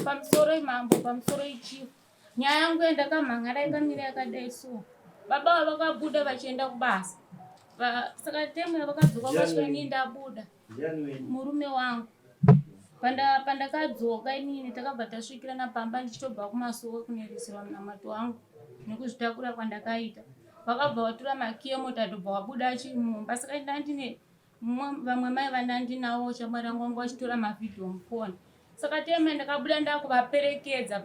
Pamusoro imambo, pamusoro ichief. Nyaya yangu yandakamhan'ara yakamira yakadai so. Baba ava vakabuda vachienda kubasa. Saka temu yavakadzoka vasvika inini ndabuda. Murume wangu. Panda pandakadzoka inini takabva tasvikirana pamba ndichitobva kumasowe kunoeresera munamato wangu nekuzvitakura kwandakaita. Vakabva vatora makiyi emota ndobva wabuda achimumba saka ndandine vamwe mai vandandinawo shamwari yangu vanga vachitora mavhidhiyo mufoni saka teme ndakabuda ndakuvaperekedza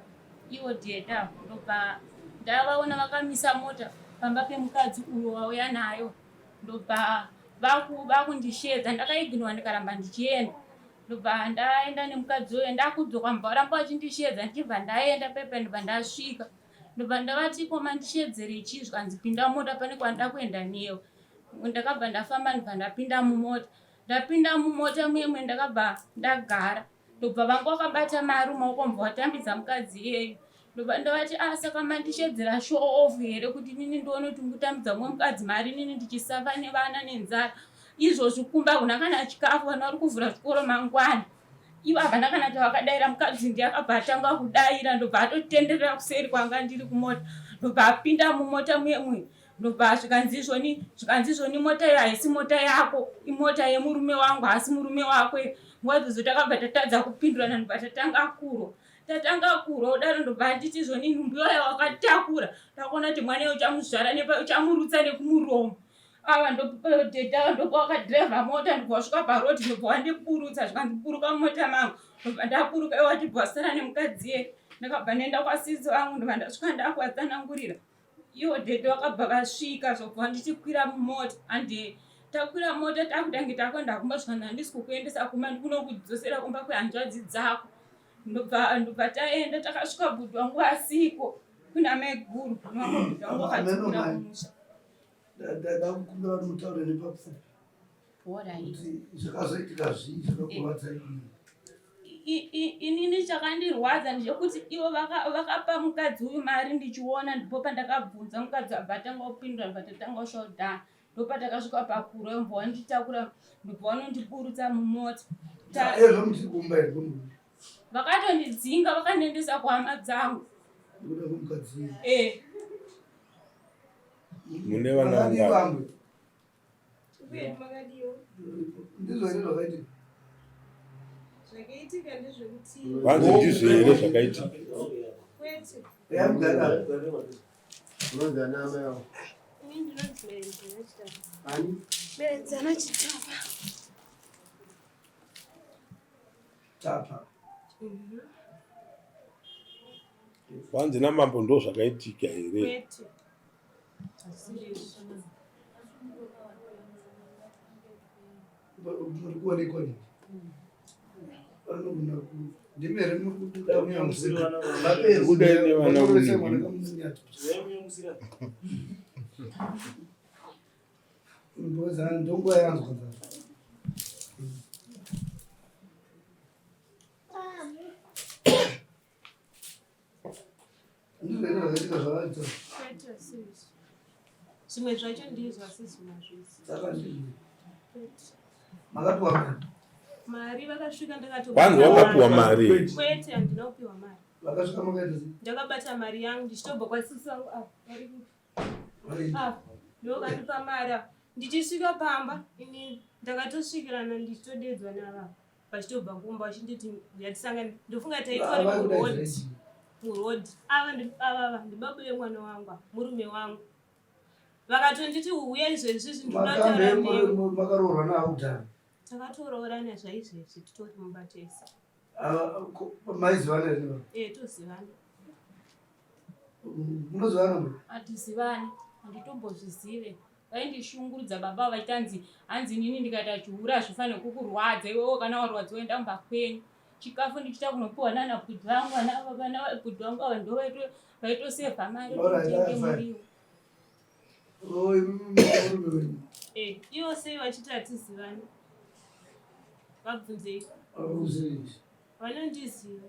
ivo dhedha ndobva ndavaona vakamisa mota pamba pemukadzi uyo wauya nayo ndobva vakundishedza ndakaiginwa ndikaramba ndichienda ndobva ndaenda nemukadzi uyo ndakudzoka mubva varamba vachindishedza ndichibva ndaenda pepe ndobva ndasvika ndobva ndavati ko mandishedzerei chii zvikanzi pinda mumota pane kwandida kuenda newe ndakabva ndafamba ndobva ndapinda mumota ndapinda mumota muye muye ndakabva ndagara ndobva vanga wakabata mari mumaoko mbva watambidza mukadzi iyeyo ndobva ndavati ah saka mandishedzera show off here kuti inini ndione kuti mukutambidza mumwe mukadzi mari inini ndichisafa nevana nenzara izvozvi kumba hakuna kana chikafu vana vari kuvhura zvikoro mangwana ivo havana kana chavakadaira mukadzi ndiye akabva atanga kudaira ndobva atotenderera kuseri kwanga ndiri kumota ndobva apinda mumota muye muye ndobva zvikanzi izvoni zvikanzi izvoni mota iyo haisi mota yako imota yemurume wangu haasi murume wako nguva idzodzo takabva tatadza kupindurana ndobva tatanga kurwa tatanga kurwa kudaro ndobva anditi izvoni nhumbu iyoyo wakatakura ndakuona kuti mwana iyo uchamuzvara nepa uchamurutsa nekumuromo ava ndodhedha ndobva wakadhiraivha mota ndobva wasvika paroad ndobva wandiburutsa zvikandiburuka mumota mangu ndobva ndaburuka iwe watibva wasara nemukadzi ye ndakabva ndaenda kwasisi vangu ndobva ndasvika ndakuvatsanangurira iwo dhedhe vakabva vasvika zvobva ndichikwira mumota and takwira mota takutange takuenda kumba zvikanzi handisi kukuendesa kumba ndikunokudzosera kumba kwehanzvadzi dzako ndobva ndobva taenda takasvika bhudhi wangu asiko kuna maiguru nevamwe bhudhi wangu vakadzokera kumusha Ndakukumbira kuti mutaure nepapfupi kuti zvakazoitika zvii zvakakurwadza inini. Inini chakandirwadza ndechekuti ivo vakapa mukadzi uyu mari ndichiona ndipo pandakabvunza mukadzi abva atanga kupindura ndobva tatanga kushaudhana ndopatakasvika pakura ndobva wanditakura ndobva wanondiburutsa mumota vakatondidzinga vakandiendesa kuhama dzangu eh. Mune vana vangani? Ndizvo here zvakaitika? Zvakaitika ndezvekuti Vanzi ndizvo here zvakaitika? Kwete. Unonzi ana amai avo? Ini ndinonzi Merenzana Chitapa. Ani? Merenzana Chitapa. Tapa. Kwanzi namambo ndozvakaitika here? Kwete. Muri kuonekwa nini? Vanogona ku ndimi here muri kubuda kunyamusira. Budai nevana Vaporesa venyu. mwana kamunyato. Because ndonguva yanzwa nzara. Zvimwe zvacho ndizvo asi zvimwe hazvisi. Makapiwa mari? Mari vakasvika ndakati Kwanzi wakapiwa mari. Kwete handina kupiwa mari. Vakasvika makaita sei? Ndakabata mari yangu ndichitobva kwasisi vangu apa vari kupi? Apa ndokandipa mari apa. Ndichisvika pamba ini ndakatosvikirana ndichitodedzwa navava. vachitobva kumba vachinditi yatisangane ndofunga taitori muroad muroad ava ava ndibaba vemwana wangu murume wangu vakatonditi huya izvezvi zvindinotaura newe makaroorwa navo kudhara takatoroorana zvaizvezvi titori mumba tese maizivana here eh tozivana munozivana hatizivani handitombozvizive Vaindishungurudza baba ava vachiti hanzi hanzi inini ndikaita chihure hazvifanire kukurwadza iwewe kana warwadziwa enda kumba kwenyu. Chikafu ndichiita kunopiwa nana bhudhi vangu vana vana bhudhi vangu ava ndo vaitosevha mari kuti Alright, nditenge that's fine. muriwo. Oh, imi murume wenyu. Eh, ivo sei vachiti hatizivani? Vabvunzei. Hauzii. Vanondiziva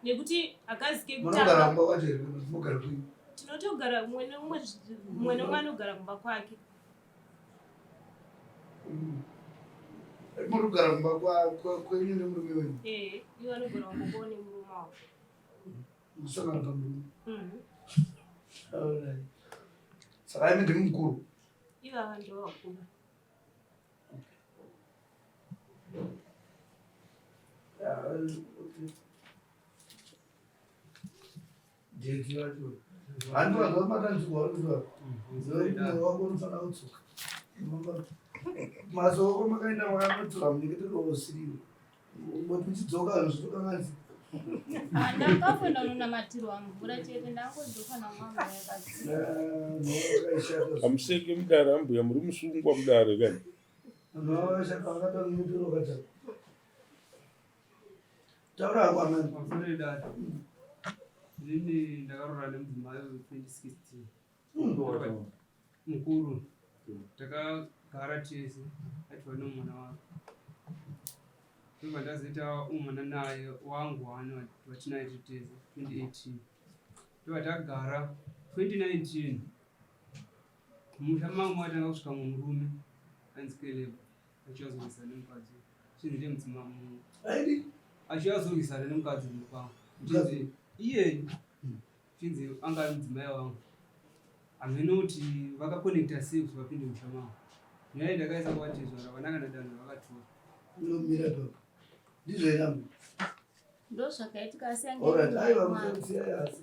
nekuti hakazi Munogara kekutanga. kumba kwacho here kana kuti munogara kwenyu? Tinotogara mumwe nemumwe mumwe nemumwe anogara kumba kwake. Muri kugara kumba kwenyu nemurume wenyu? Eh, ivo vanogara kumba kwavo nemurume. pamurume wavo. Musangana pamurume. Mhm. Alright. Saka imi ndimi mukuru. Ivava ndivo vakuru. Yeah, okay. Jeji vacho. Hanti vanhu vamatanziko vari kuita. Ziva wako unofanira kudzoka. Masoko makaenda makanotora munyengetero usiriwo. Moti muchidzoka zvinhu zvitokanganisa. Ah, ndakafoenda unonamatirwa mvura chete ndangodzoka namama yakadzi. Hamuseke mudare ambuya muri musungwa mudare kani. Vanhu vakashata vakata munyengetero wakadhakwa. Taura hako amai. Pamusoro yedare. Inini ndakaroora nemudzimai 2016. Mukuru. Takagara tese aitwa nemwana wake. Ndobva ndazoita umwana naye wangu waano watinaye tiri tese 2018. Ndobva tagara 2019. Mumusha mangu matanga kusvika mumwe murume ainzi Caleb achiazorwisana nemukadzi chinzi ndiye mudzimai Aidi achiazorwisana nemukadzi kumba kwangu chinzi iye chinzi anga ari mudzimai wangu hameno kuti vakakonekta sei kuti vapinde musha mangu nyaya ndakaisa kwavatezvara vana kana danho vakatora unomira ipapo. Ndizvo here amai? Ndozvakaitika asi yange Alright, iri aiwa mwana. musamusiya asi.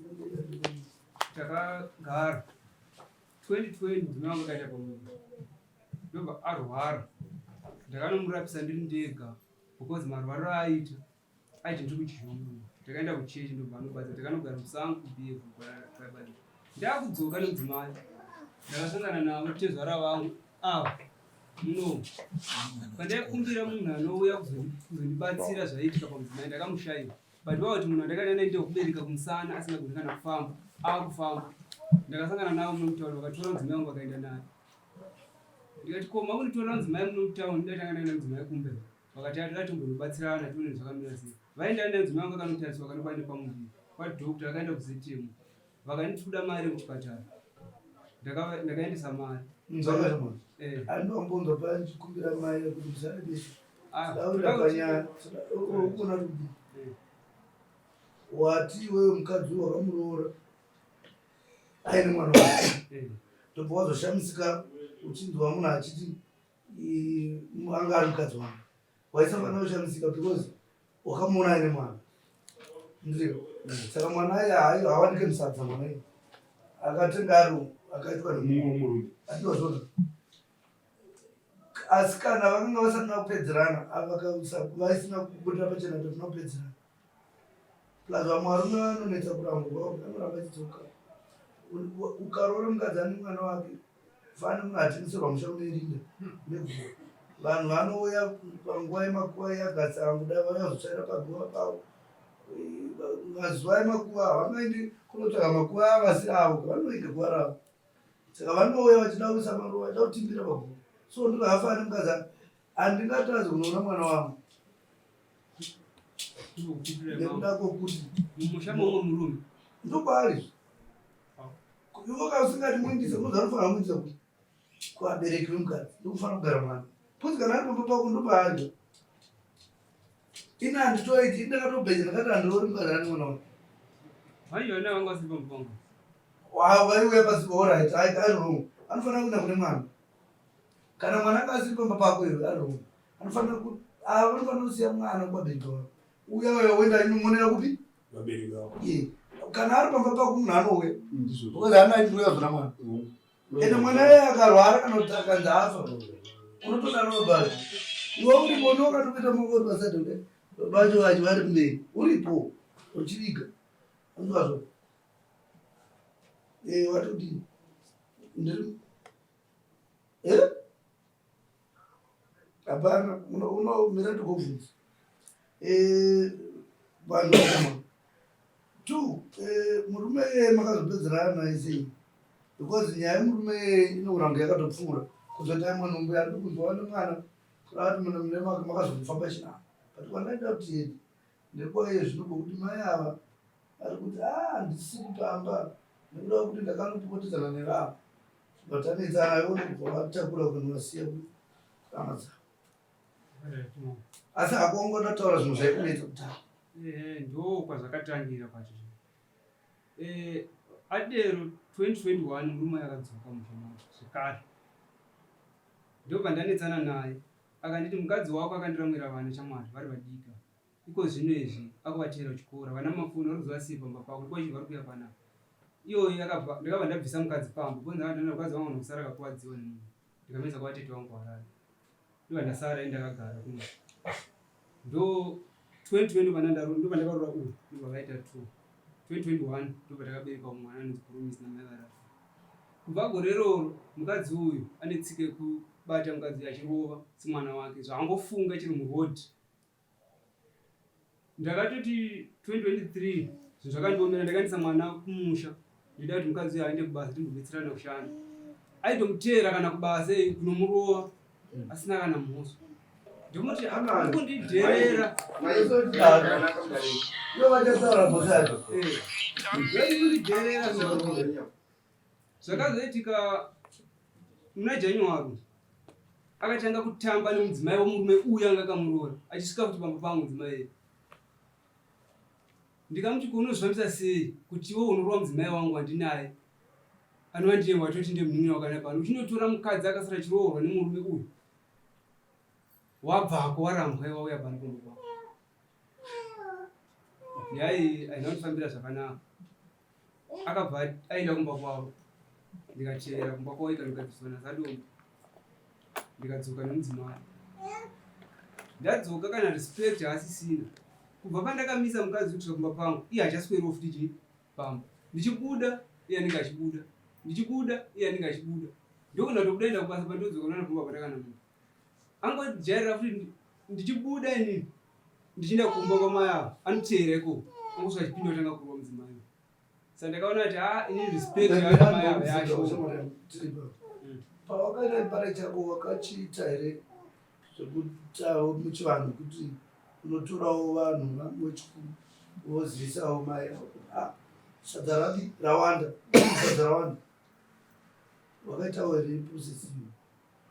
Takagara 2020 mudzimai wangu akaita pamuviri ndobva arwara ndakanomurapisa ndiri ndega because marwariro aaita aiti ndiri kuchizhombu takaenda kuchechi ndobva anobatsira takanogara musango kubf kwaibatsira ndakudzoka nemudzimai ndakasangana navo tezvara vangu ava muno pandaikumbira munhu anouya kuzondibatsira zvaiitika pamudzimai ndakamushaiwa but vava kuti munhu andakaenda naye ndewekubereka kumusana asingagoni kana kufamba akufamba ndakasangana navo muno mutauni vakatora mudzimai wangu vakaenda naye ndikati ko makunditorera mudzimai muno mutauni ndatanga ndaenda mudzimai kumbe vakati atoda tombonobatsirana tione zvakamira sei vaenda naye mudzimai wangu akanotariswa akanokuva nepamuviri kwadokta akaenda kuztm vakanditi kuda mari yekuchipatara ndakaendesa mari eh. Andinombonzwa paya ndichikumbira mai kuti musadadisi ah, daurira panyaya ukuona kuti eh. wati iwewe mukadzi wakamuroora aine mwana wake eh. ndobva wazoshamisika uchinzwa munhu achiti anga ari mukadzi wangu waisafanira kushamisika because wakamuona aine mwana ndiro saka mwana aye hawanike musadza mwana iye akatenga ari akaitwa nemumwe murume andozvona asi kana vakanga vasati kupedzerana vaisina kubudira pachena kuti tina kupedzerana plus vamwe varume vanonetsa kurambwa vanoramba chidzoka ukaroora mukadzi ane mwana wake fani munhu atengeserwa musha unoirinda neguva vanhu vanouya panguva yemakuva yagatsangu dai vauya kuzotsvaira paguva pavo mazuva emakuva havangaendi kunotsvaga makuva avasiri avo vanoiga guva ravo saka vanouya vachida kuisa maruva vachida kutimbira paguva so ndikahafani mukadzi handingatadzi kunoona mwana wangu nekuda kwokuti mumusha momwe murume ndokwaari Iwe kana usingadi muindise unoziva unofanira kumuindisa kupi? Kuvabereki vemukadzi ndokufanira kugara mwana. Because kana ari pamba pako ndopaari. Ini handitoiti, ini ndakatobheja ndakati handiroori mukadzi ane mwana wake. Manje vana vangu vasiri pamba pangu. Wow, vaiuya pasi alright, I I wrong. Anofanira kuenda kune mwana. Kana mwana anga asiri pamba pako iwe ari wrong. Anofanira ku ah vanofanira kusiya mwana kuvabereki vavo. Uya uya woenda inomonera kupi? Vabereki vako. Yeah. Kana ari pamba pako munhu anouya. Ndizvo. Because haana aiti uya zona mwana. Ende mwana iye akarwara kana kuti akanzi afa. Unotodaro baba. Iwe uripo unokatopeta maoko uri paside kudai. Baba vacho vacho vari kumberi. Uripo. Uchiviga. Andizvo. Eh watodii? Ndiri Eh? Hapana, unomira ndikubvunza. Eh, vanhu vakama. Two, eh, murume iyeye makazopedzerana naye sei? Because nyaya yemurume iyeye inogona kunge yakatopfuura. Kuzoti ai mwana mbuya ari kunzwa nemwana, kureva kuti mune mune makazomufamba chinhano. But kwandaida kuti tiende ndekwa iye zvino kwekuti mai ava vari kuti ah handisiri pamba nekuda kwekuti ndakanopopotedzana nevanhu. Vatanetsana ivo ndokubva vatakura kunovasiya kuhama dzavo. Asi hako wangu ndataura zvinhu zvaikunetsa kudhara. Ehe, ndo kwazvakatangira kwacho. Eh, adero 2021 murume akadzoka musha mangu zvekare. Ndobva ndanetsana naye akanditi mukadzi wako akandiramwira vana chamwari vari vadiki ava. Iko zvino izvi akuvateera kuchikora vana mafoni vari kuzovasiya pamba pako ndiko vachibva vari kuuya panapa. Iyoyo yakabva ndakabva ndabvisa mukadzi pamba because ndakabva ndaona mukadzi wangu anokusara akakuvadziwa nemunhu ndikamuendesa kwavatete vangu kuHarare. Ndobva ndasara ini ndakagara kuno. Ndo 2020 vana ndaro ndobva ndakaroora uyu ndobva vaita two. 2021 ndobva takabereka umwe mwana anonzi Promise namai vaRafa. Kubva gore iroro mukadzi uyu ane tsika yekubata mukadzi uyu achirova semwana wake zvaangofunga chiri muroad. Ndakatoti 2023 zvinhu zvakandiomera ndakaendesa mwana kumusha ndida kuti mukadzi uyu aende kubasa timbobetserana kushanda. Aitomuteera kana kubasa kunomurova asina kana mhosva. Ndomuti akundidherera. Kundidherera zvakazoitika muna January akatanga kutamba nemudzimai wemurume uyu anga akamuroora achisvika kuti pamba pangu mudzimai iye ndikamuti ko unozvifambisa sei kuti iwe unorova mudzimai wangu wandinaye anova ndiye watoti ndiye munin'ina wakana pano uchinotora mukadzi akasara achiroorwa nemurume uyu wabvako warambwa iwe wauya pano pamba pangu nyaya iyi haina kundifambira zvakanaka akabva aenda kumba kwavo ndikachera kumba kwavo ikanogadziswa nazadombo ndikadzoka nemudzimai ndadzoka kana respect haasisina kubva pandakamisa mukadzi kusvika kumba pangu iye hachasweriwo futi chii pamba ndichibuda iye anenge achibuda ndichibuda iye anenge achibuda ndokuna tobuda enda kubasa pandodzoka nana kumba pandakana munhu angojairira futi ndichibuda inini ndichienda kumba kwamai ava anoteera ikoko angosvika achipinda kutanga kurwa mudzimai sa ndakaona kuti ah ini respect yamai ava yasho pawakaita chipare chako wakachiita here zvekutawo muchivanhu kuti unotorawo vanhu vangu vechikuru wozivisawo mai avo kuti ah sadza rapi rawanda sadza rawanda wakaitawo here process iyo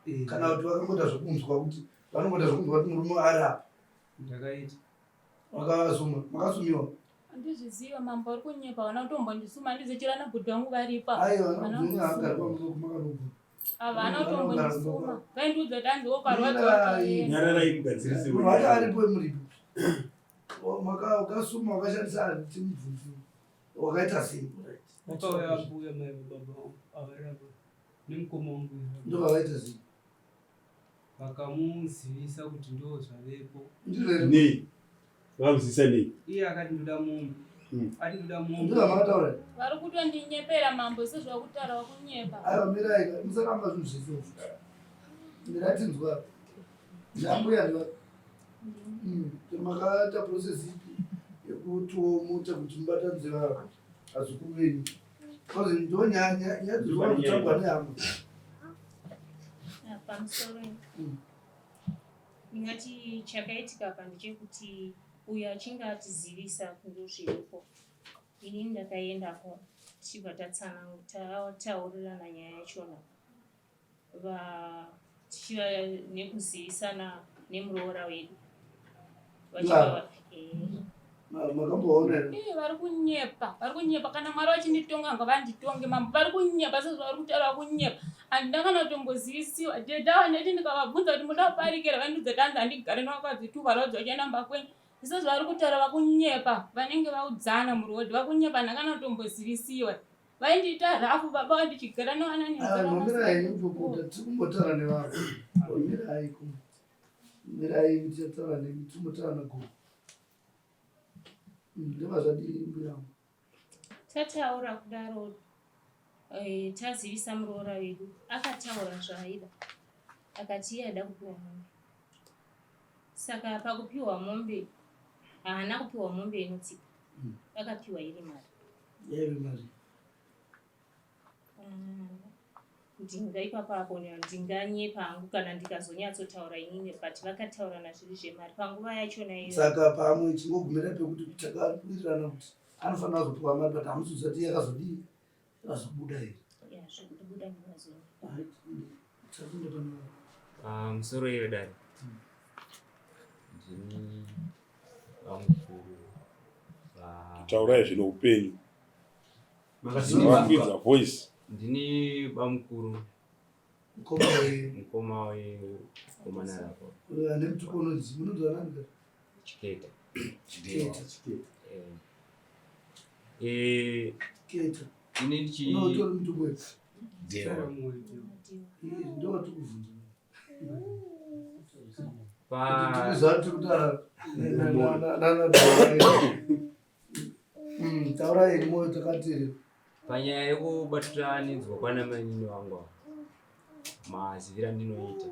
eh. kana kuti vakangoita zvekunzwa kuti vanongoita zvekunzwa kuti murume ari apa ndakaita wakasuma makasumiwa handizviziva mambo ari kunyepa vana kutombondisuma handizichira nabhudhi vangu varipa havana kutombondisuma vaindiudza kuti hanzi wokarwadziwa nyararai mugadzirise aripo muripo wakasuma wakashandisa timubvunzi wakaita sei wakauya mbuya mai vababa avarava nemukoma wangu ndovavaita sei vakamuzivisa kuti ndo zvavepo nei vakamuzivisa nei iye akati ndoda mombe hmm. ati ndoda mombe ndozvamakataura vari kutondinyepera mambo sezvakutaura vakunyepa aiwa mirai musaramba zvinhu zvese mirai tinzwa ndambuya ndiva hmm, makaita process ipi yekutiwo muite kuti mubatanidze vazukuru venyu Because ndo nyaya nyaya dzinotsvagwa nehama. Ah, pamusoro mm. ndingati chakaitika apa ndechekuti uyo achinge atizivisa kundozviripo ini ndakaendako tichibva tataurirana nyaya yachona tichiva nekuzivisana nemuroora wedu makamboona eh, vari kunyepa vari kunyepa kana mwari vachinditonga ngavanditonge mambo vari kunyepa sezvo vari kutaura kunyepa handina kana kutombozivisiwa deda vandati ndikavabvunza kuti muda kuparikira vandiudza tanzi handigare nevakadzi tu varwadzi vachienda mumba kwenyu sezvo vari kutaura vakunyepa vanenge vaudzana murodhi vakunyepa handina kana kutombozivisiwa vaindiita rafu baba vandichigara nevana nemirai henyu tiri kumbotaura nevanhu mirai mirai tichataura nemi tiri kumbotaura nagogo ndova zvadii mbuya wangu tataura kudaro eh, tazivisa muroora wedu akataura zvaaida akati iye aida kupiwa mombe saka pakupiwa mombe haana kupiwa mombe inotsika hmm. akapiwa iri mari yaive mari ndinga ipapo apo ndinganyepa hangu kana ndikazonyatsotaura inini but vakataurana zviri zvemari panguva yachona iyo saka pamwe chingogumira pekuti takawirirana kuti anofanira kuzopiwa mari but hamusi kuziva kuti yakazodii yakazobuda here zvekubuda ndingazonyepa ah, musoro iwe dare ndini vamukuru. Taurai zvine upenyu. Makakwidza voice. Ndini bamukuru. Mukoma we mukoma we komana rako. Ane mutupo unonzi unonzi anani? Chiketa. Chiketa. Eh. Eh, Chiketa. Ini ndichi Unotori mutupo wepi? Dewa. Ndo watikubvunza. Pa Tiri kutaura taurai henyu moyo takateerera. Panyaya yekubatanidzwa kwana mainini vangu ava, maziviro andinoita,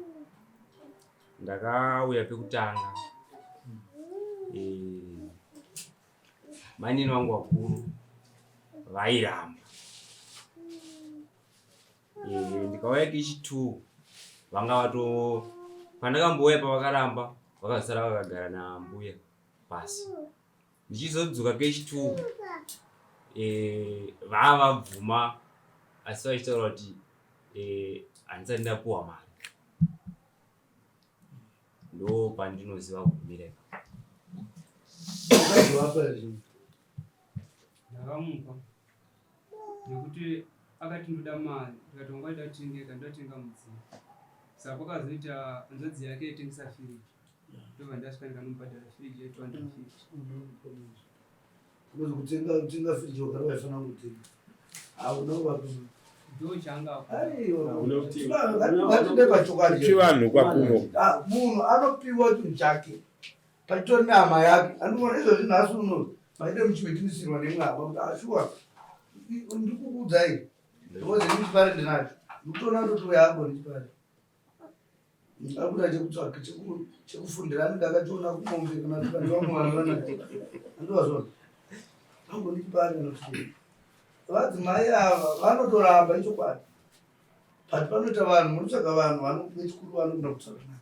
ndakauya pekutanga eh, mainini vangu vakuru vairamba Eh, ndikauya kechi two vanga vato pandakambouya pavakaramba vakazosara vakagara nambuya pasi ndichizodzoka kechi two eh, vava vabvuma asi vachitaura kuti eh, handisati ndapuwa mari ndo pandinoziva kugumira ipapo. Wakazovapa here? Ndakamupa nekuti akati ndoda mari ndikati wanga waida kutengeka ndotenga mudziyo saka kwakazoita hanzvadzi yake yaitengesa firiji ndobva ndasvika ndikanobhadhara firiji ye 250. Because kutenga kutenga firiji wakari waifanira kutenga. Hauna kuvapa mari. Ndochanga. Aiwa. Hauna kutenga. Ngatinde pachokwadi. Chivanhu kwakuno. Ah, munhu anopiwa chinhu chake. Pachitori nehama yake. Andikuona izvozvi nhasi uno maite muchimhitimisirwa nemwe hama kuti ashuwa ndikukuudzai because ini chipare ndinacho. Ndikutoona kuti uya agoni chipare. Akuda chekutsvaga chekufundira anenge akachiona kumombe kana kuti vanhu vamwe vanhu vanacho. Andivazvona. Agoni chipare kana vadzimai ava vanotoramba ichokwadi. But panoita vanhu munotsvaga vanhu vechikuru vanogona kutsvaga navo.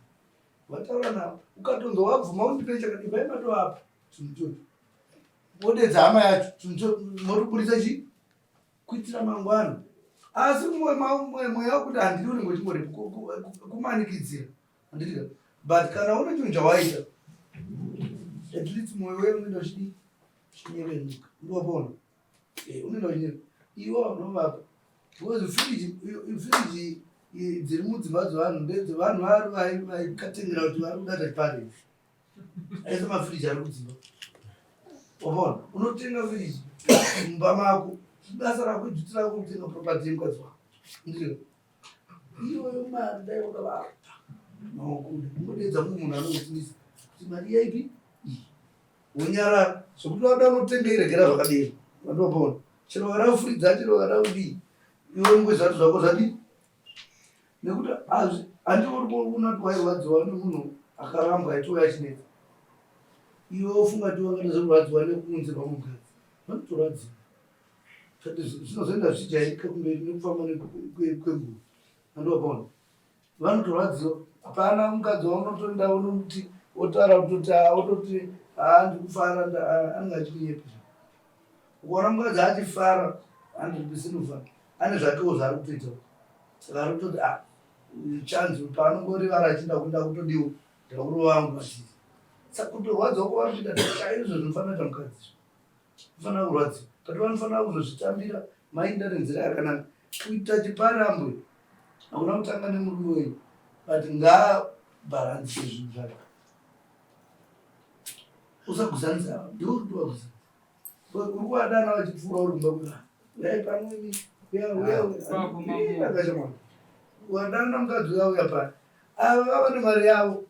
Vataura navo ukatonzi wabvuma undipe chakati ivai matovapa chinhu ichocho wodedza hama yacho chinhu cho motoburitsa chii kuitira mangwana asi mweya wekuti handidi unenge uchingoripo kumanikidzira handitika but kana une chinhu chawaita at least mwoyo weyo unoenda uchidii chinyevenuka ndowapona Eh, unoenda kunyika iwe unovapa because firiji firiji dziri mudzimba dzevanhu ndedzevanhu vari vaikatengera kuti vari kuda tachipari aise mafiriji ari kudzimba wapona unotenga firiji mumba mako basa rako iduti rako kutenga property yemukadzi wako ndiyo iyoyo mari dai wakavapa maoko unodedza mumwe munhu anokutinisa kuti mari yaipi iyi Wonyarara zvekuti vada unotenga iregera zvakadero vandopona chero vakada kufuridza chero vakada kudii iwe ngwe zvati zvako zvadii nekuti azvi handi uri kuona kuti wairwadziwa nemunhu akarambwa aitouya achinetsa iwe wofunga ti wangada zvekurwadziwa nekuunzirwa mukadzi vanotorwadziwa zvinozoenda zvichijairika kumberi nekufamba kwenguva andopona Vanotorwadziwa hapana mukadzi waunotoenda unomuti otaura kutoti ah, ototi haa ndikufara ah, anenge achikunyepera. Ukaona mukadzi achifara 100 kufara ane zvakewo zvaari kutoita saka ari kutoti ah chanzi paanongorivara achienda kuenda kutodiwa ndakurova vangu matizi saka kutorwadziwa kwavari kuita chaizvo zvinofanira kuita mukadzi Vanofanira kurwadziwa but vanofanira kuzozvitambira mainda nenzira yakanaka. Kuita chiparambwe hakuna kutanga nemurume wenyu but ngaabharanzise zvinhu zvake. Usaguzanisa ava ndiwe uri kutovaguzanisa. Uri kuvadana vachipfuura uri kumba kwevanhu. Uyai pano imi. Uya uya uya. Akashamwana. Wadana mukadzi uya uya pano. Ava vava nemari yavo.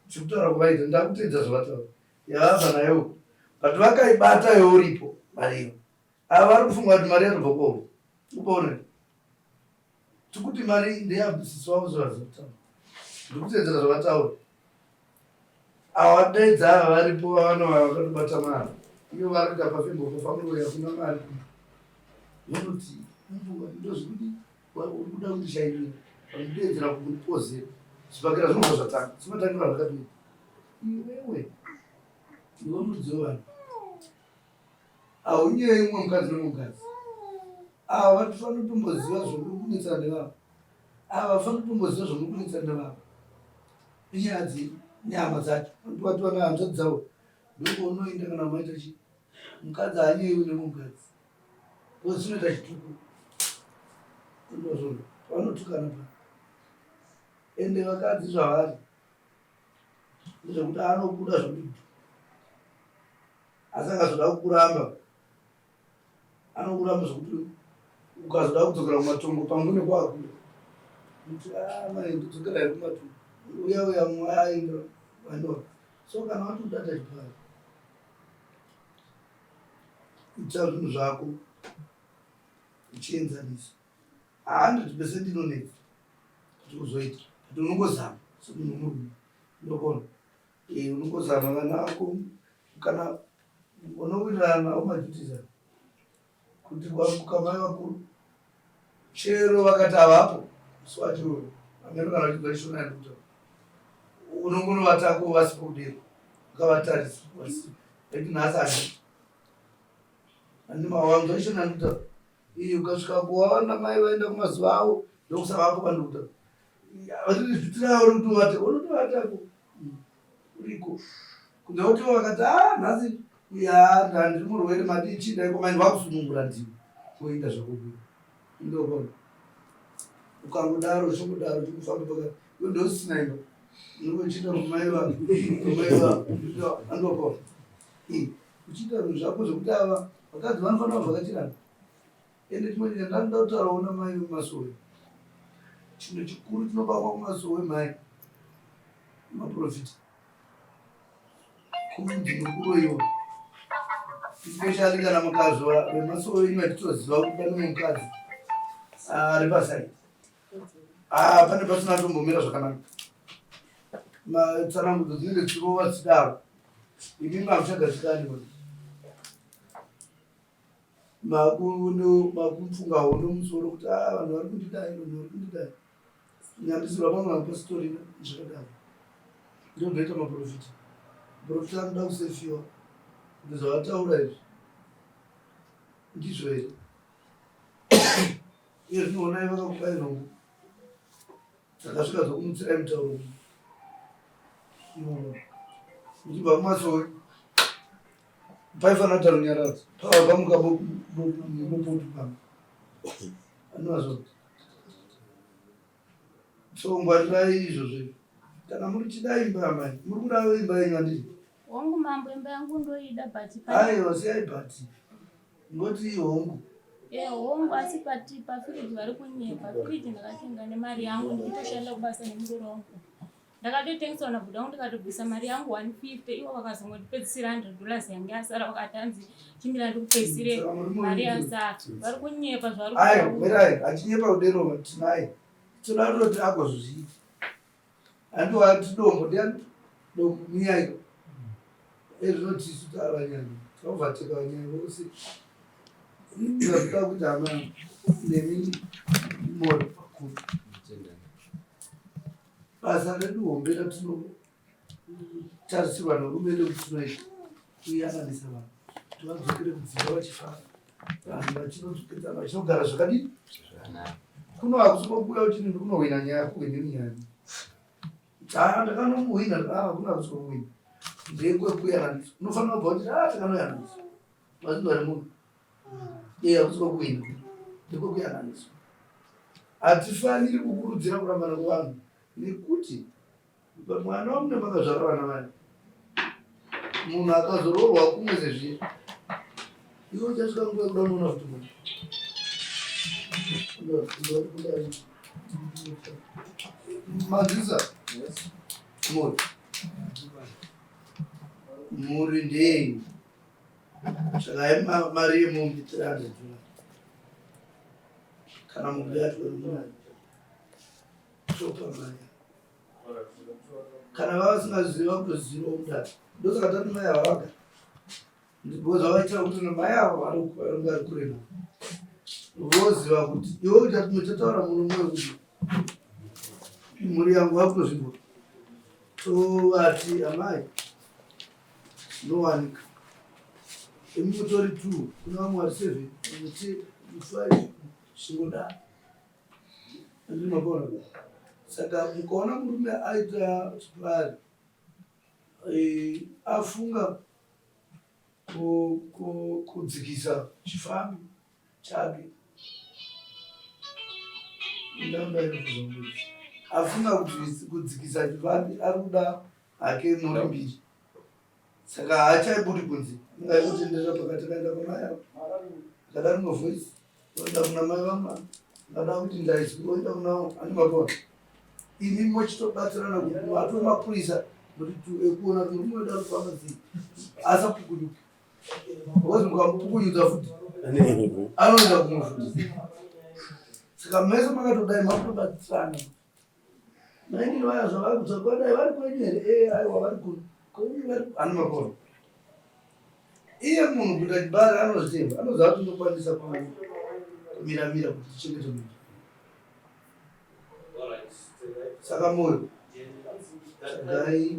Chikutaura kuvaita ndakutedza zvavataura. Yavabva nayo but vakaibata iwe uripo mari iyo. Ava vari kufunga kuti mari yanobva kwavo. Ukaona tikuti mari ndeyabvisisi wavo zvavataura. Ndikutedzera zvavataura. Ava daidza ava varipo vavanova vakatobata mari. Iyo vari kuita pafembo pafamuroya kuna mari. Vanoti ndozvikuti uri kuda kundishainira. Vandideedzera kundipozera. Zvibhakera zvinobva zvatanga. Zvinotangira zvakadii? Iwewe iwe mudzi wevanhu haunyei umwe mukadzi nemumwe mukadzi ava vatofanira kutomboziva zvomuri kunetsana nevavo ava vafanira kutomboziva zvomuri kunetsana nevavo inyaya dzenyama dzacho vati vana hanzvadzi dzavo ndokounoenda kana maita chii. Mukadzi haanyeyiwi nemukadzi because chinoita chituko. Ndozvona vanotukana pa ende vakadzi zvavari ndezvekuti anobuda zvekuti asi akazoda kukuramba anokuramba zvekuti ukazoda kudzokera kumatongo pamwe nekwakura kuti ah, mai ndodzokera here kumatongo uya uya mumwe aenda vanova so kana wati udata chipari ita zvinhu zvako uchienzanisa 100 percent inonetsa kuti uzoita but unongozama semunhu murume ndokona eh, unongozama vana vako kana unowirirana navo maduties avo kuti wamuka mai vakuru chero vakati havapo musi wacho ameno kana vachibva shona yandikutaura unongonovatako vasipo kudero ukavatarisa vasipo aiti nhasi andi andi mawanzwa ishona yandikutaura iyi ukasvika kuwaona mai vaenda kumazuva avo ndokusavapo pandikutaura vatizvitirawo rekuti uvate unotovatako uriko kunze kuti vakati a ah, nhasi ya ndandiri murwere madii chii dai komai vakusunungura ndiwe woita zvakukuita ndokona ukangodaro uchingodaro uchikufamba pakati iwe ndosina imba unenge uchiita kumai vamai andokona uchiita zvinhu zvako zvekuti ava vakadzi vanofanira kuvhakachirana Ende chimwe chinhu chandanoda kutaurawo namai vemasowe, chinhu chikuru chinobakwa kumasowe mai maprofita kunzi nokuroyiwa especially kana mukazwa vemasowe inyu vachitoziva kuti pane mukadzi ari pasaidi ah, pane pasina tombomira zvakanaka matsanangudzo dzinenge dzichirova dzichidaro imi makuchagadzikani makufunga hondo musoro kuti ah, vanhu vari kundidai vanhu vari kundidai nyambisirwa vamwe vapositori zvakadaro ndo zvinoita maprofita maprofita anoda kusefiwa kuti zvavataura izvi ndizvo here iye zvinoonai vakakupai nhombo dzakasvika dzokumutsirai mutauro muchibva kumasowe paifanira kuita runyararo pava pamuka bopoto pano anozvo so ngwarirai izvozvo kana muri chida imba amai muri kuda imba yenyu andii hongu mambo imba yangu ndoida but aiwa siyai but ngoti hongu Eh, hongu asi pati pafiriji vari kunyepa firiji ndakatenga nemari yangu ndikutoshanda kubasa nemuroro wangu ndakatotengeswa nabhuda wangu ndikatobvisa mari yangu 150 ivo vakazongondipedzisira 100 dollars yange yasara vakati hanzi chimira ndikupedzisire mari yasara vari kunyepa zvavari ayo mirai achinyepa kudero tinaye toda kutoti agozviita Handiwati dombo ndiani dombo miyaiko ezvino tisu tavanyanya takuvateka vanyanya vose zvazvida kuti hama nemi mori pakuru basa redu hombe ratinotarisirwa nehurumende kuti tinoita kuyananisa vanhu kuti vadzokere kudzimba vachifara vanhu vachinodzokedzana vachinogara zvakadii kuno hakusi kokuuya uchiti ndikunohwina nyaya kuhwinini nyaya haa ndakanomuhwina ah kuno hakusi kokuhwina ndekwekuyananisa unofanira kubva uchiti ah takanoyananisa vazinzwa nemunhu iye hakusi kokuhwina ndekwekuyananisa hatifaniri kukurudzira kurambana kwevanhu nekuti Mwana wamune makazvara vana vani munhu akazoroorwa kumwe sezviye iwe uchasvika nguva yekuda unoona futi munhu manzisa mhuri mhuri ndeyenyu tsvakai mari yemombe 300 dollars kana mombe yacho munayo topa mari kana vava vasingazivi vakutoziva mudare ndosaka tati mai ava vaga because vavaitira kuti mai ava vari kure navo voziva kuti iwe uchatotaura murume wekuti mhuri yangu vakutozvinzwa tovati amai zvinowanika imi mutori two kuna vamwe vari seven vamwe five zvingodaro Andimabona. Saka mukaona murume aita chipari eh, afunga Kudzikisa chifambi chake. Afunga kudzikisa chifambi ari kuda hake mhuri mbiri. Saka haachaibudi kunze. Angaikutenderera pakati akaenda kuna aya. Akada rimwe voice oenda kuna mai vamwana. Akada kuti ndaizwi oenda kuna ani mapona. Imi mochitobatsirana kuti atove mapurisa kuti ekuona kuti murume wedu ari kufamba sei asapukunyuke. Because mukamupukunyudza futi anoenda kumwe futi. Saka mese makatodai makutobatsirana. Mainini vaya zvavari kutsvaga vadai vari kwenyu here? Eh, aiwa vari kuno. Kwenyu vari ani makona. Iye munhu kuita chibari anozvitemba, anoziva kuti ndokwanisa kumira mira kuti tichengete munhu. Saka moyo tsvagai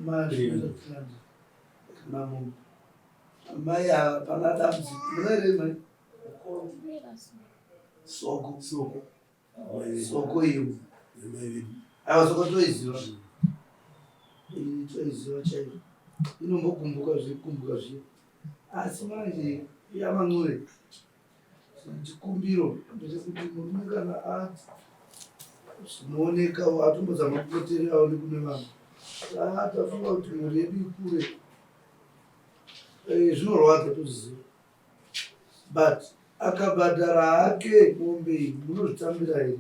mari kana munhu amai ava pana dambudziko munoere mai soko soko Soko iyo. Aiwa soko toiziva. Toiziva chaizvo. Inombogumbuka zvekumbuka zviya. Asi manje yaman'ure chikumbiro ndechekuti murume kana ati zvinooneka atombozama kupotererawo nekune vamwe. Ah, tafunga kuti mhuri yedu ikure. Eh, zvinorwadza tozviziva. But akabhadhara hake mombe iyi munozvitambira here?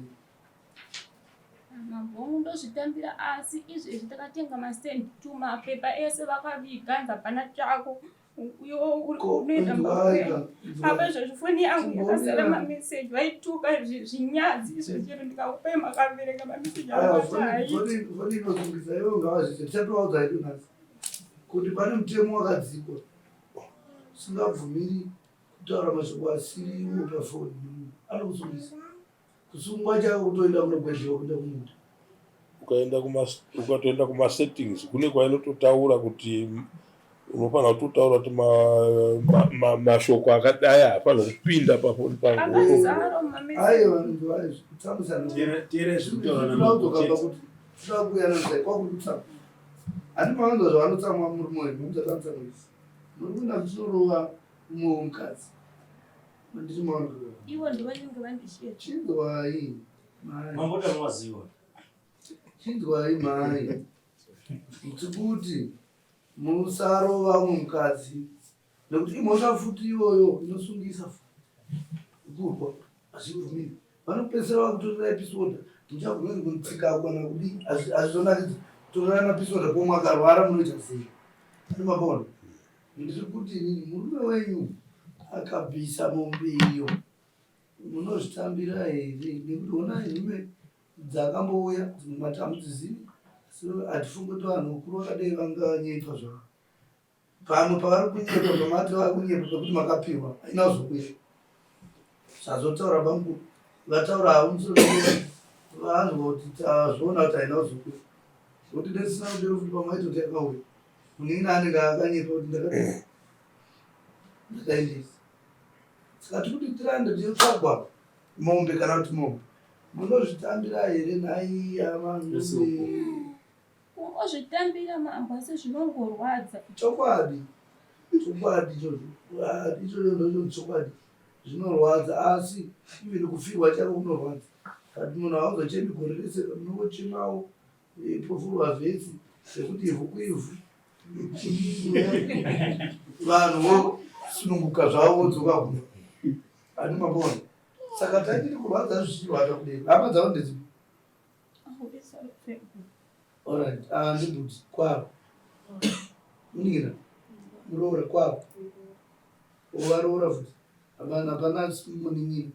Mambo ndozvitambira asi izvezvi takatenga mastand tu mapepa ese vakaviga hanzi hapana chako unoenda apa izvezvi foni yangu yakazara mameseji vaituka zvinyadzi izvo chero ndikakupai makaverenga mameseji aofoni inosungisa ivo ngavazviite tichatovaudza hedu nhasi kuti pane mutemo wakadzikwa usingabvumiri kutaura mashoko asiri iwo pafoni nemunhu anokusungisa kusungwa chako kutoenda kunogwezhewa kuenda kumunda ukaenda kuma ukatoenda kumasettings kune kwainototaura kuti unofanira kutotaura kuti mashoko ma, ma, akadai haafanira kupinda pafoni pangu aiwa kutsamwisana handi mavanzwa zvavanotsamwa murume wenyu mamuchatamutsamwisa Murume ndakutorova umwe womukadzi. Mandiri maona. Ivo ndivanenge vandishiya. Chinzwai. Mai. Mambo tamaziwa. Chinzwai mai. Ndikuti musarova umwe mukadzi nekuti imhosva futi iyoyo inosungisa futi. Kurwa hazvibvumiri. Vanopedzisira vakutorera episode muchabvumiri kunitsika kana kudii hazvizonakidzi kutorerana episode ko makarwara munoita sei? Ani mabona? Ndiri kuti inini murume wenyu akabvisa mombe iyo munozvitambira here? Nekuti honai nhume dzakambouya dzimwe mati hamudzizivi asi hatifungi kuti vanhu vakuru vakadai vanganyepa zvavo. Pamwe pavari kunyepa pamati vari kunyepa pekuti makapiwa haina kuzokuya. Zvazotaura bamukuru vataura havo musoro vanzwa kuti tazviona kuti haina kuzokuya. Nokuti ndisina kudero futi pamwe aitoti yakauya. Munin'ina anenge akanyepa kuti ndakadii ndakaendesa. Saka tiri kuti tirande tichitsvagwa mombe kana kuti mombe. Munozvitambira here nhai avanhu? Kungozvitambira mambo asi zvinongorwadza. Chokwadi. Chokwadi ichocho. Ah, ichocho ndocho chokwadi. Zvinorwadza asi even kufirwa chako kunorwadza. But munhu hauzochemi gore rese unongochemawo povhurwa vhesi rekuti ivhu kuivhu. Vanhu vosununguka zvavo vodzoka kumba. Ani mabona. Saka taitiri kurwadza zvichirwadza kudei. Hama dzavo ndedzipi? Alright, ah, ndibhuti kwavo. Munin'ina muroora kwavo. Uvaroora futi. Hapana hapana munin'ina.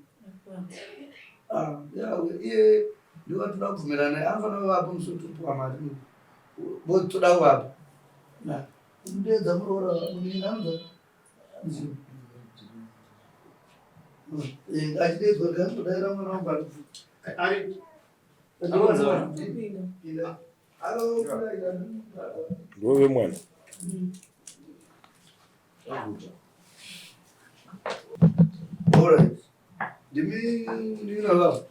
Ah, yawe iye ndiwo toda kubvumirana naye anofanira kuvapo musi wetopiwa mari. Bo toda kuvapa. Na kumudeedza muroora munin'ina anonzi eh, achideedzwa ndikatodaira mwana wangu ari Ndove mwana. Alright. Ndimi ndina baba.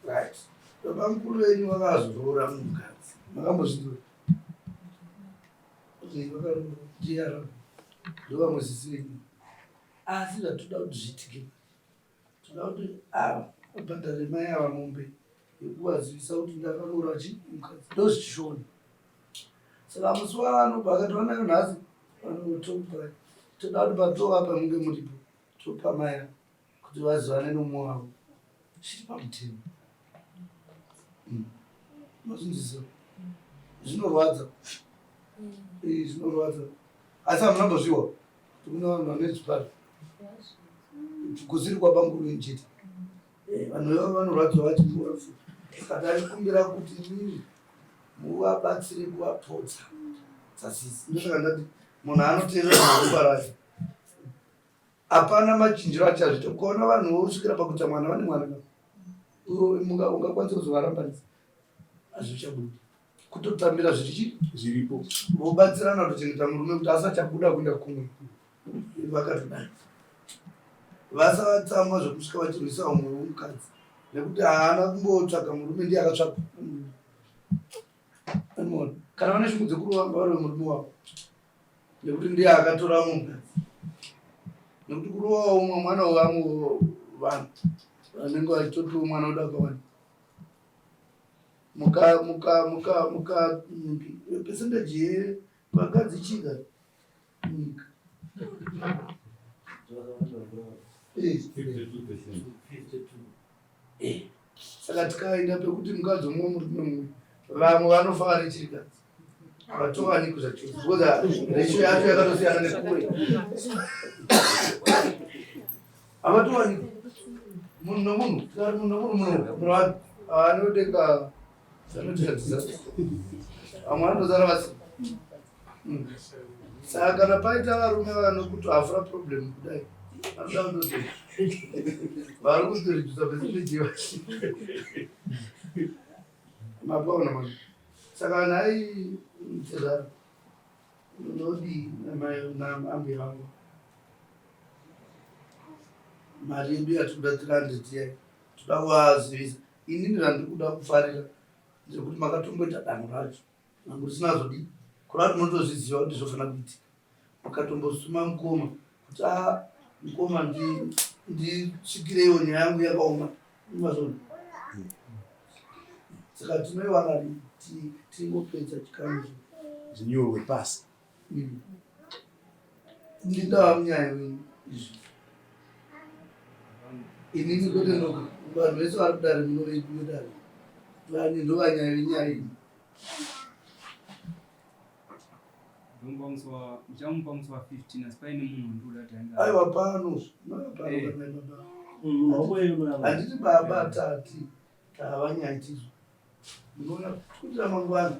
Right. Baba mukuru venyu vakazoroora mukadzi. Makambozvinzwa? Ndiyara ndovamwe sisi venyu asi zvatoda kuti zviitike toda kuti ava vabhadhare mai ava mombe yekuvazivisa kuti ndakaroora chi mukadzi ndozvichishona saka musi wavanobva akati vanayo nhasi vanotopa toda kuti patovapa munge muripo topa mai ava kuti vazivane nomumwe wavo zviri pamutemo hmm. Mazvinzwisisa zvinorwadza eh, zvinorwadza asi hamuna mbozviwa kuti kune vanhu vane zvipari kusiri kwabanguru inchete eh, vanhu ivavo vanorwadziwa vachipfuura saka taikumbira kuti mii muvabatsire kuvapodza sasisi ndosaka ndati munhu anoteerera ropa rake hapana machinjiro achazviita ukaona vanhu vosvikira pakuita mwana vane mwana ka ungakwanisa kuzovarambanisa hazvichabudi kutotambira zviri zviripo vobatsirana kutochengeta murume kuti asachabuda kuenda kumwe vakatodai vasatsamwa zvekusvika vachirwisa umwe womukadzi nekuti haana kumbotsvaga murume ndiye akatsvaga kana vane shungu dzekurova ngavarove murume wavo nekuti ndiye akatora umwe mukadzi nekuti kurovawo umwe mwana wevamwe vanhu vanenge vachitotiwo mwana uda akawanda muka muka muka muka percentage yevakadzi chika munyika eh. Saka tikaenda pekuti mukadzi umwe murume mumwe vamwe vanofa vari chirikadzi havatowanikwi zvachose because ratio yacho yakatosiyana nekure havatowanikwi munhu nomunhu tikati munhu nomunhu munhu munhu anodenga anotiratidza vamwe vanotozara vasina hmm. Saka kana paita varume vanokuti hafura problem kudai vanoda kutoti vari kutoredusa percentage mapaona mani saka nhai mtezvara unodii naambuya vangu mari yedu yatinoda 300 yai toda kuvazivisa inini zvandiri kuda kufarira ndezvekuti makatomboita danho racho Nangu risina zodii kureva kuti munotozviziva kuti zvofanira kuitika mukatombosuma mukoma kuti a ah, mukoma ndisvikireiwo nyaya yangu yakaoma mazvona saka tinoiwana tingopedza chikamu zvinyorwe pasi mm. Ndindava munyaya wenyu izvi. Inini kwete ndoga. Vanhu vese vari kudare munovedare. Vani ndovanyaya venyaya iyi. Ndichamupa musi wa 15 asi paine munhu wandikuda kuti aende. Aiwa pano. Pano eh. kana baba. Mm, Handiti baba tati tavanyaya tizvo. Munoona kuti ramangwana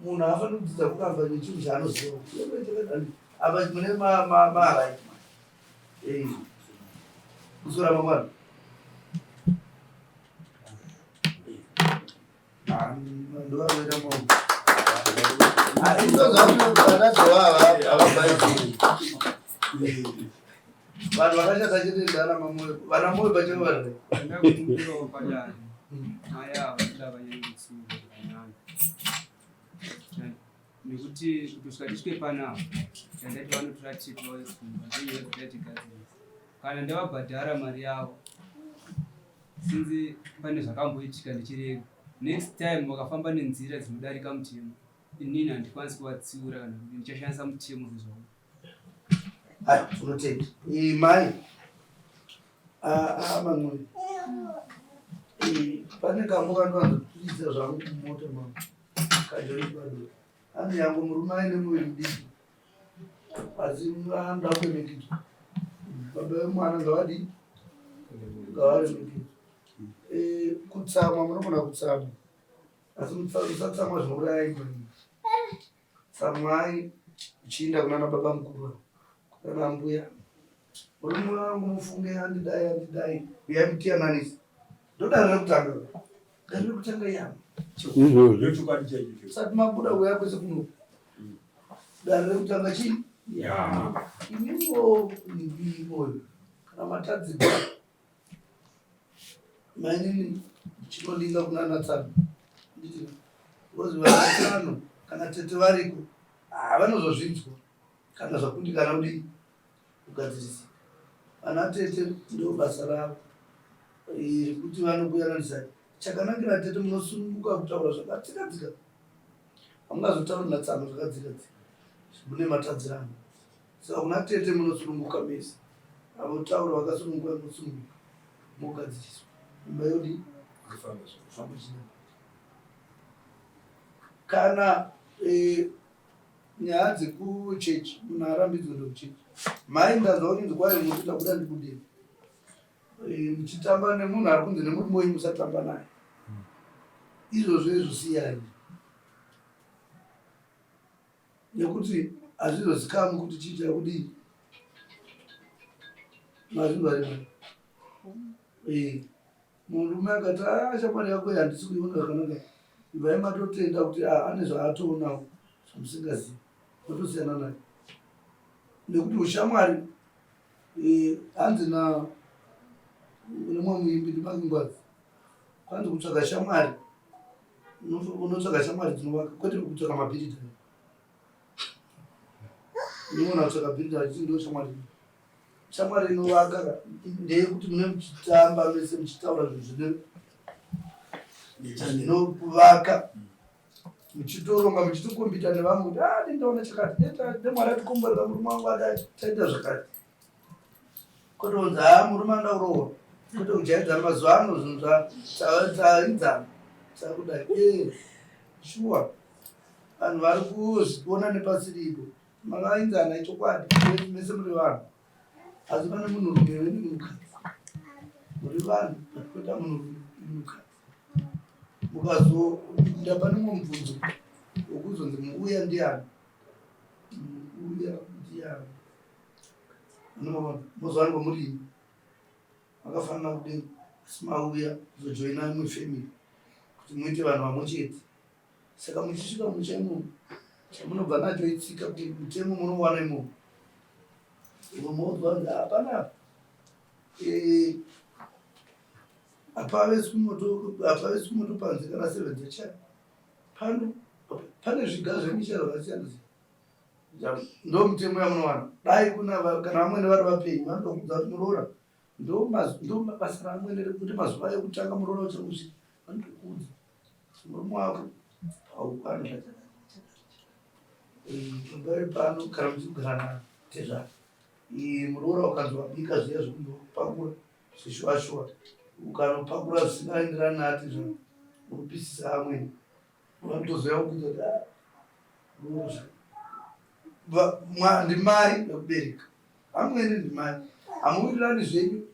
munhu haafaniri kudzidza kuramba nechinhu chaanoziva. Apa mune maright. Eh. Kusora mangwana. Ndovanoita mombe. Vanhu vakashata chete ndana mamoyo. Vana moyo pachavo vari. Ndakumbirawo padare. Mai ava vachida vanyanye kutsiurwa zvakanyanya. Nekuti kutosvika tisvike panapa tandati vanotora tete vauye kumba ndoiyo dzatatigadzirisa. Kana ndavabhadhara mari yavo since pane zvakamboitika ndichirega next time vakafamba nenzira dzinodarika mutemo inini handikwanisi kuvatsiura kana kuti ndichashandisa mutemo sezvavo. Hai, unotenda. Mai. Ah, ah, mamwe. Pane kambo kanowanzokuridza zvangu mumota mangu. Kajoni bado. Hanzi yangu murume aine muviri mudiki. Asi anoda kuremekedzwa. Baba vemwana ngavadii? Ngavaremekedzwe. Eh, kutsamwa munogona kutsamwa. Asi musatsamwa zvinouraya imba. Tsamwai uchiinda kunana baba mukuru kunana mbuya murume wangu mufunge andidai andidai uyai mutiyananise ndodare rekutanga dare rekutanga yama sati mabuda uya kwese kuno dare rekutanga chii imimbo ndimoyo kana matadzirwa Mainini chinodinga kunana tsano. Nditi because vana tsano kana tete variko. Ah, vanozozvinzwa kana zvakundikana kudii kugadzirisa. Vana tete ndo basa ravo rekuti vanokuyananisa. Chakanakira tete munosununguka kutaura zvakadzika dzika, hamungazotauri natsano zvakadzika dzika mune matadzirano. Saka kuna tete munosununguka mese, avotaura vakasununguka munosununguka mogadziriswa imba yodii kufamba chinaa Kana eh, nyaya dzekuchechi munhu arambidzwe nekuchechi mai ndanzwa kuchinzi kwai muti tabuda ndibude eh, muchitamba nemunhu ari kunzi nemurume wenyu musatamba naye izvozvo izvo siyai nekuti hazvizozikamwi kuti chii chakudii mazvinzwa rimwe eh. Murume akati ah, shamwari yako iyi handisi kuiona zvakanaka. Ibvai matotenda kuti ah, ane zvaatoonawo zvamusingazivi, motosiyana naye nekuti ushamwari eh, hanzi na nemumwe muimbi ndiMakingwazi kwanzi kutsvaga shamwari unotsvaga shamwari dzinovaka kwete kutsvaga mabhiridha unoona kutsvaga bhiridha achiti ndo shamwari Shamwari inovaka ndeyekuti mune muchitamba mese muchitaura zvinhu zvine zvinokuvaka muchitoronga muchitokombita nevamwe kuti ah ndindaona chakati ndemwari atikomborera murume wangu adai taita zvakati kwete kunzi haa murume anoda kurohwa kwete kujaidzana mazuva ano zvinhu zvaidzana takudai ee shuwa vanhu vari kuzviona nepasiripo Makaenzana ichokwadi mese muri vanhu asi pane munhurume nemunhukadzi muri vanhu but kweta munhurume nemunhukadzi mukazoinda pane mumwe mubvunzo wokuzonzi muuya ndiani muuya ndiani anomaona mozowanikwa muri imi makafanana kudini asi mauya kuzojoina imwe family kuti muite vanhu vamwe chete Saka muchisvika mumusha imomo chamunobva nacho itsika kuti mutemo munowana imomo. Imwe moudzwa kunzi hapana apa. Eh, hapaveswi moto hapaveswi moto panze kana seven dzachaya. Pano pane zviga zvemisha zvakasiyana siyana. Ndo mutemo yamunowana. Dai kuna kana vamwene vari vapenyu vanotokuudza kuti muroora ndo basa raamwene rekuti mazuva ekutanga muroora uchiri kusvika vanotokuudza. Murume wako haukwana pamberi pano kana muchigara natezvara muroora ukanzi wabika zviya zvekundopakura zveshuwa shuwa ukanopakura zvisingaenderani natezvara unopisisa amweni vanotozoya kukuudza kuti ah, ndimai vekubereka Amwene ndimai hamuwirirani zvenyu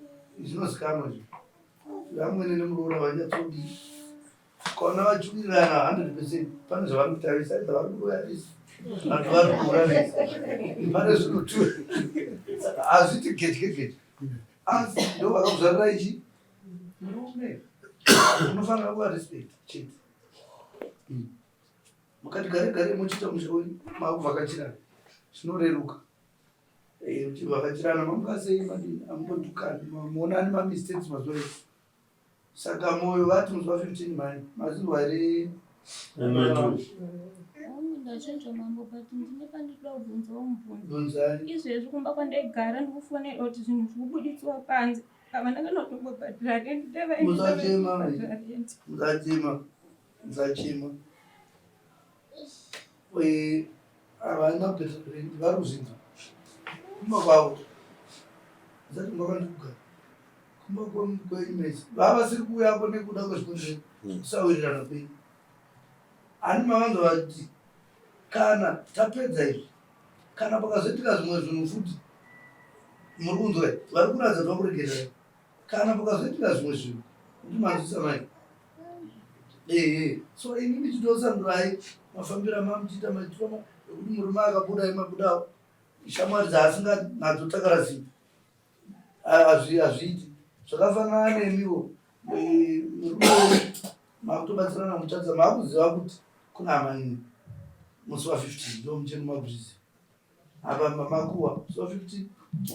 zvinozikanwa izvo amwene nemuroora vanyatsodii ukaona vachiwirirana 100 percent pane zvavari kutarisa either vari kuroya vese vanhu vari kuhura vese pane zvinotu saka hazviti gedye gedye asi ndo vakakuzvarira ichi murume unofanira kuva respect chete hmm. mukati gare gare mochiita musha wenyu makuvhakachirana zvinoreruka Eh, muchivhakachirana mamuka sei madini amumbodukani muonani mamistakes mazuva ese saka moyo vati musi wa 15 mai mazinzwa here ndachinja mambo but ndine pandinoda kubvunzawo mubvunzo bvunzai izvezvi kumba kwandaigara ndikufonera kuti zvinhu zvikubuditsiwa panze havana kana kutombobhadhira rent Musachema, musachema musachema Eh, havana kubhadhara rent vari kuzvinzwa kumba kwavo zati kumba kwandikugara kumba kwenyu mese vavasiri kuuyako nekuda kwezvikonzero hmm. kusawirirana kwenyu ani mavanzwa vati kana tapedza izvi kana pakazoitika zvimwe zvinhu futi muri kunzwa vari kuratidza kuti vakuregererai kana pakazoitika zvimwe zvinhu kuti manzwisa mai ehe so ini ndichitosandurai mafambiro amamuchiita maitiro ekuti murume akabuda imabudawo shamwari dzaasinga nadzo takarasika hazviiti zvakafanana nemiwo murume makutobatsirana mutadza maakuziva kuti kuna hama ini musi wa 15 ndo mucheno makuzviziva apa makuwa so 50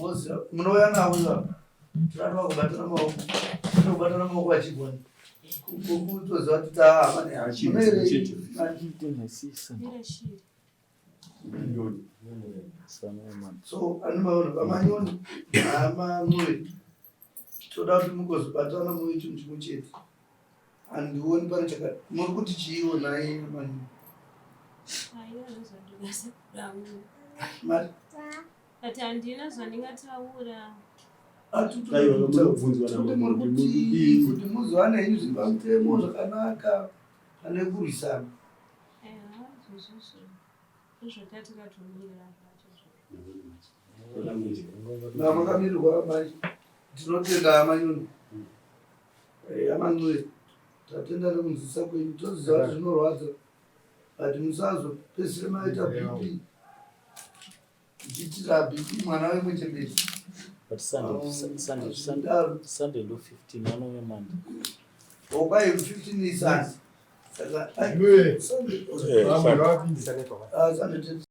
moziva munouya navo ivava tirati vakubatana maoko kubatana maoko vachigona kutoziva kuti tahama nemunoerei So anomaona vamanyoni amamwe toda kuti mugozobatana muve chinhu chimwe chete. Handioni pane chaka muri kuti chiiwo nhai manyoni. Mari Ati handina zvandingataura. Kuti muri kuti kuti muziwane henyu zviri pamutemo zvakanaka pane kurwisana. Makamirirwa manje tinotenda amanyoni eh, amanure tatenda nekunzwisisa kwenyu toziva kuti zvinorwadza but musazopedzisire maita bp Ndichitira BP mwana wemuchembere. But Sunday, Sunday, Sunday, Sunday ndo 15 anouya Monday. Oh, kwai 15 is Sunday. Saka Sunday. Ah, Sunday.